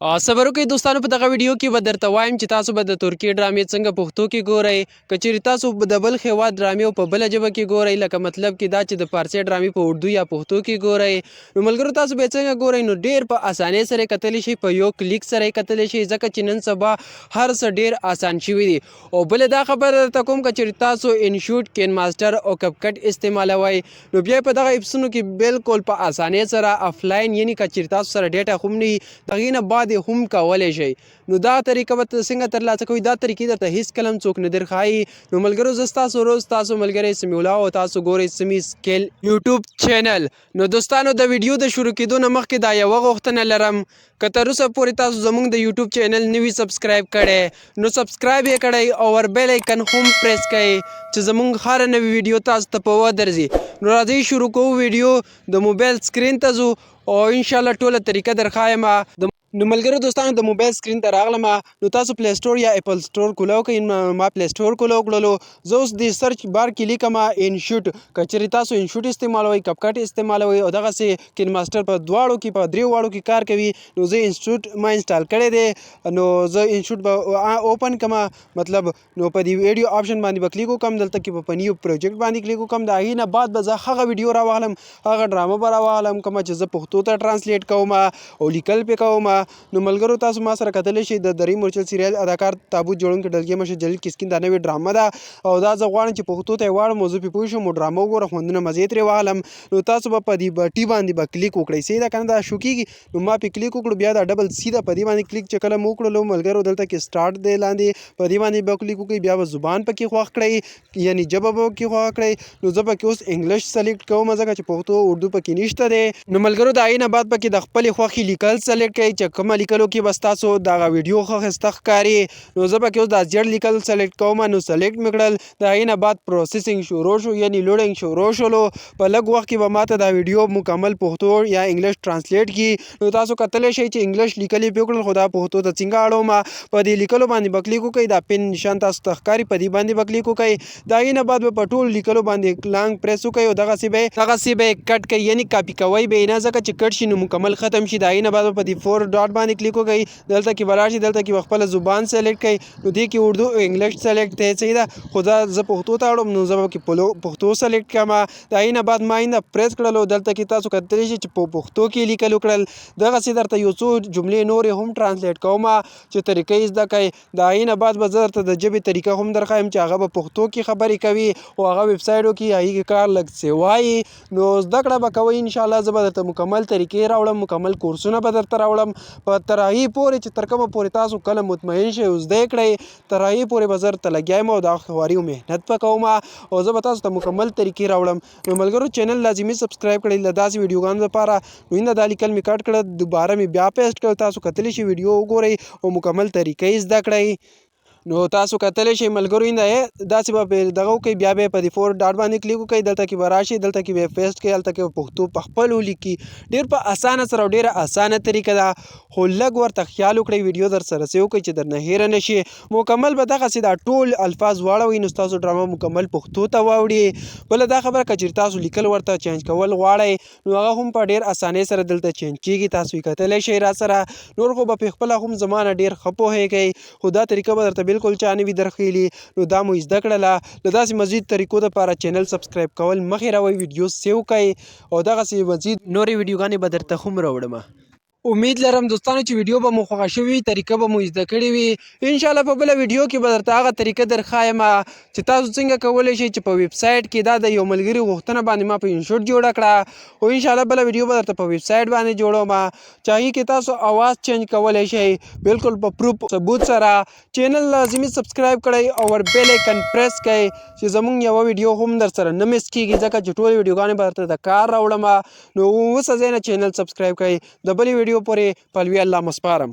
صبر وکړئ دوستانو، په دغه ویډیو کې به درته وایم چې تاسو به د ترکیې ډرامې څنګه پښتو کې ګورئ. که چیرې تاسو د بل هیواد ډرامې او په بله ژبه کې ګورئ، لکه مطلب کې دا چې د فارسي ډرامې په اردو یا پښتو کې ګورئ، نو ملګرو تاسو به څنګه ګورئ؟ نو ډیر په اسانۍ سره کتلی شئ، په یو کلیک سره کتلی شئ، ځکه چې نن سبا هر څه ډیر اسان شوي دي. او بله دا خبره درته کوم، که چیرې تاسو انشوټ، کین ماسټر او کپکټ استعمالوئ، نو بیا په دغه اپسونو کې بالکل په اسانۍ سره افلاین، یعنی که چیرې تاسو سره ډیټا هم نه وي، د هغې نه بعد یې هم کولی شئ. نو دا طریقه به څنګه ترلاسه کوئ؟ دا طریقې درته هیڅ کله هم څوک نه درښایي. نو ملګرو، زه ستاسو ورور، ستاسو ملګری سمیع الله، او تاسو ګورئ سمي سکیل یوټیوب چینل. نو دوستانو، د ویډیو د شروع کېدو نه مخکې دا یوه غوښتنه لرم، که تر اوسه پورې تاسو زموږ د یوټیوب چینل نه وي سبسکرایب کړی، نو سبسکرایب یې کړئ او ور بیل ایکن هم پریس کړئ چې زموږ هره نوې ویډیو تاسو ته په وخت درځي. نو راځئ شروع کوو ویډیو. د موبایل سکرین ته ځو او ان شاء الله ټوله طریقه درښایم. نو ملګرو دوستانو، د موبایل سکرین ته راغلم. نو تاسو پلی سټور یا اپل سټور کولاو کړئ. ما پلی سټور کولاو کړلو. زه اوس د سرچ بار کې لیکم انشوټ. که چېرې تاسو انشوټ استعمالوئ، کپکټ استعمالوئ او دغسې کین ماسټر، په دواړو کې، په درې واړو کې کار کوي. نو زه انشوټ ما انسټال کړی دی، نو زه انشوټ به اوپن کړم. مطلب نو په دې ویډیو آپشن باندې به کلیک وکم، دلته کې به په نیو پروجیکټ باندې کلیک وکم. د هغې نه بعد به زه هغه ویډیو راواخلم، هغه ډرامه به راواخلم کومه چې زه پښتو ته ټرانسلیټ کوم او لیکل پې کوم. نو ملګرو، تاسو ما سره کتلی شئ. د درې مورچل سریال اداکار، تابوت جوړونکي ډلګې مشر جلیل کسکین دا نوې ډرامه ده او دا زه غواړم چې پښتو ته یې واړوم او زه پې پوه شم او ډرامه وګورم، خوندونه مزې ترې واخلم. نو تاسو به په دې بټي باندې به کلیک وکړئ. صحیح ده که نه؟ دا شو کېږي. نو ما پې کلیک وکړو. بیا دا ډبل سیده په دې باندې کلیک چې کله مو وکړلو ملګرو، دلته کې سټارټ دی لاندې، په دې باندې به کلیک وکړئ. بیا به زبان پکې خوښ کړئ، یعنی ژبه به پکې خوښ کړئ. نو زه پکې اوس انګلیش سلیکټ کوم، ځکه چې پښتو اردو پکې نشته دی. نو ملګرو، د هغې نه بعد پکې د خپلې خوښې لیکل سلیکټ کړئ چې کومه لیکلو کې به ستاسو دغه ویډیو ښه ښایسته ښکاري. نو زه پکې اوس دا زیړ لیکل سلیکټ کوم. نو سلیکټ مې کړل. د هغې نه بعد پروسیسینګ شروع شو، یعنی لوډینګ شروع شولو. په لږ وخت کې به ماته دا ویډیو مکمل پښتو یا انګلیش ټرانسلیټ کی. نو تاسو کتلی شئ چې انګلیش لیکل یې پې وکړل، خو دا پښتو ته څنګه اړوم؟ په دې لیکلو باندې به کلیک وکړئ. دا پن نشان تاسو ته ښکاري، په دې باندې به کلیک وکړئ. د هغې نه بعد به په ټولو لیکلو باندې لانګ پریس وکړئ او دغسې به یې کټ کړئ، یعنی کاپي کوئ به یې نه، ځکه چې کټ شي نو مکمل ختم شي. د هغې نه بعد به په دې فور ډاټ باندې کلیک وکړئ. دلته کې به راشي، دلته کې به خپله زبان سلیکټ کړئ. نو دې کې اردو او انګلیش سلیکټ دی، صحیح ده، خو دا زه پښتو ته اړوم، نو زه به پکې پښتو سلیکټ کړم. د هغې نه بعد ما اینده پریس کړلو. دلته کې تاسو کتلی شئ چې په پښتو کې لیکل وکړل. دغسې درته یو څو جملې نورې هم ټرانسلیټ کوم چې طریقه یې زده کړئ. د هغې نه بعد به زه درته د ژبې طریقه هم درښایم چې هغه به پښتو کې خبرې کوي او هغه ویب سایټو کې هغې کې کار لږ سیوا یي. نو زده کړه به کوئ. ان شاء الله زه به درته مکمل طریقې راوړم، مکمل کورسونه به درته راوړم. په تر هغې پورې چې تر کومه پورې تاسو کله مطمئن شئ او زده یې کړئ، تر هغې پورې به زه درته لګیا یم او دا خواري او محنت به کوم او زه به تاسو ته مکمل طریقې راوړم. نو ملګرو، چینل لازمي سبسکرایب کړئ له داسې ویډیوګانو لپاره. نو اینده دا لیکل مې کټ کړه، دوباره مې بیا پیسټ کړ. تاسو کتلی شئ، ویډیو وګورئ او مکمل طریقې زده کړئ. نو تاسو کتلی شئ ملګرو، اینده داسې به په دغه وکړئ. بیا به په دې فور ډاټ باندې کلیک وکړئ. دلته کې به راشي، دلته کې به پیسټ کړئ، هلته کې به پښتو په خپل ولیکي. ډېر په اسانه سره او ډېره اسانه طریقه ده، خو لږ ورته خیال وکړئ، ویډیو در سره سیو کړئ چې درنه هېره نه شي. مکمل به دغسې دا ټول الفاظ واړوئ، نو ستاسو ډرامه مکمل پښتو ته واوړي. بله دا خبره، که چېرې تاسو لیکل ورته چینج کول غواړئ، نو هغه هم په ډېر اسانۍ سره دلته چینج کېږي. تاسو یې کتلی شئ راسره. نور خو به په خپله هم زما نه ډېر ښه پوهېږئ، خو دا طریقه به درته بالکل چا نه وي درښیلي. نو دا مو زده کړله. له داسې مزید طریقو دپاره چینل سبسکرایب کول مه هېروئ، ویډیو سیو کړئ او دغسې مزید نورې ویډیوګانې به درته هم راوړم. امید لرم دوستانو چې ویډیو به مو خوښه شوي وي، طریقه به مو زده کړې وي. ان شاء الله په بله ویډیو کې به درته هغه طریقه درښایم چې تاسو څنګه کولی شئ چې په ویب سایټ کې، دا د یو ملګري غوښتنه باندې ما په انشوټ جوړه کړه، خو ان شاء الله بله ویډیو به درته په ویب سایټ باندې جوړوم چې هغې کې تاسو اواز چینج کولی شئ، بالکل په پروف ثبوت سره. چینل لازمي سبسکرایب کړئ او ور بیل ایکن پریس کړئ چې زمونږ یوه ویډیو هم در سره نه مس کیږي، ځکه چې ټولې ویډیوګانې به درته د کار راوړم. نو اوس ځای نه چینل سبسکرایب کړئ. د بلې ویډیو پورې په لوی الله مو سپارم.